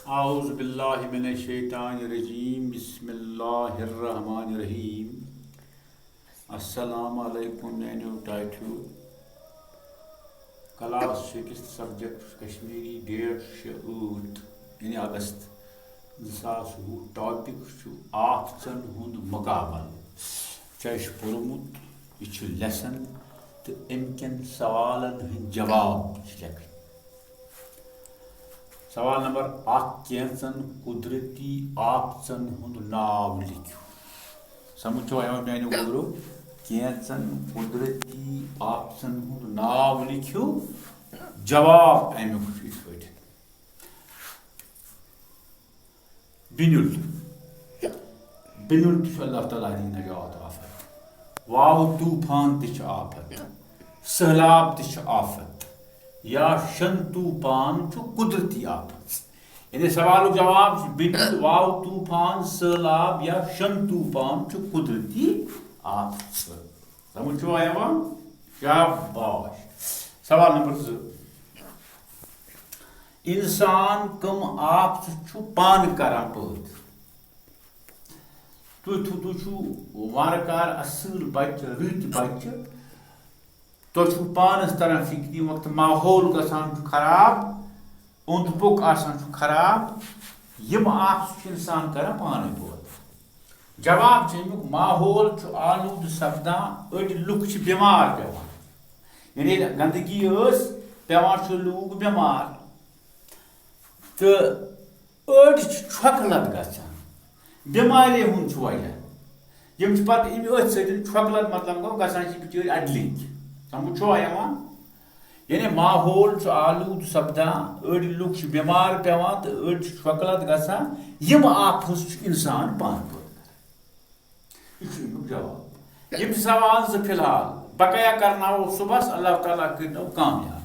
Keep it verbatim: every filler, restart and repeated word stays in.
اعوذ باللہ من الشیطان الرجیم، بسم اللہ الرحمن الرحیم۔ السلام علیکم میانیو ٹاٹھیو۔ Class sixth, subject Kashmiri, date شےٚ ٲٹھ یعنی اگست زٕ ساس وُہ۔ ٹاپک چھُ آفژن ہُنٛد مقابلہٕ۔ ژےٚ چھُ پوٚرمُت، یہِ چھُ لیسن تہٕ اَمہِ کٮ۪ن سوالن ہٕنٛدۍ جواب چھِ لیکھٕنۍ۔ سوال نمبر اکھ، کینٛژن قدرتی آفژن ہُنٛد ناو لیکھِو۔ سمجھ چھُوا یِوان میانیو گوٚبرو؟ کینٛژن قدرتی آفژن ہُنٛد ناو لیکھِو۔ جواب اَمیُک چھُ یِتھ پٲٹھۍ۔ بِنیُل۔ بِنیُل تہِ چھُ اللہ تعالیٰ دِنہٕ نجات آفت۔ واو طوفان تہِ چھُ آفت۔ سٔہلاب تہِ چھُ آفت۔ یا شن طوفان چھُ قدرتی آفت۔ یعنی سوالُک جواب چھُ بِنیُل، واو طوفان، سٔہلاب یا شن طوفان چھُ قدرتی آفت۔ سمجھ چھُوا یِوان؟ شاباش۔ سوال نمبر زٕ۔ انسان کم آفژٕ چھُ پانہٕ کران پٲدٕ؟ تُہۍ تھو-، تُہۍ چھِو وارٕ کارٕ اصٕل بچہٕ، رٕتۍ بچہٕ۔ تۄہہِ چھُو پانس تران فکرِ، ییٚمہِ وقتہٕ ماحول گژھان چھُ خراب، اوٚنٛد پوٚک آسان چھُ خراب، یِم آفژٕ چھُ انسان کران پانے پٲدٕ۔ جواب چھُ اَمیُک، ماحول چھُ آلودٕ سپدان، أڑۍ لُکھ چھِ بٮ۪مار پٮ۪وان۔ یعنی ییٚلہِ گندگی ٲس، پٮ۪وان چھُ لوٗکھ بٮ۪مار۔ تہٕ أڑۍ چھِ چھۄکہٕ لد گژھان، بٮ۪مارِ ہُنٛد چھُ وجہ۔ یِم چھِ پتہٕ اَمہِ أتھۍ سۭتۍ چھۄکہٕ لد، مطلب گوٚو، گژھان چھِ بِچٲرۍ اڈلِنٛگ۔ سمجھ چھُوا یِوان؟ یعنی ماحول چھُ آلودٕ سپدان، أڑۍ لُکھ چھِ بٮ۪مار پٮ۪وان تہٕ أڑۍ چھِ چھۄکہٕ لد گژھان۔ یِم آفژٕ چھُ انسان پانہٕ پٲدٕ کران۔ یہِ چھُ اَمیُک جواب۔ یِم چھِ سوال زٕ فی الحال، بقایا کرناوو صُبحس، اللہ تعالیٰ کٔرِنو کامیاب۔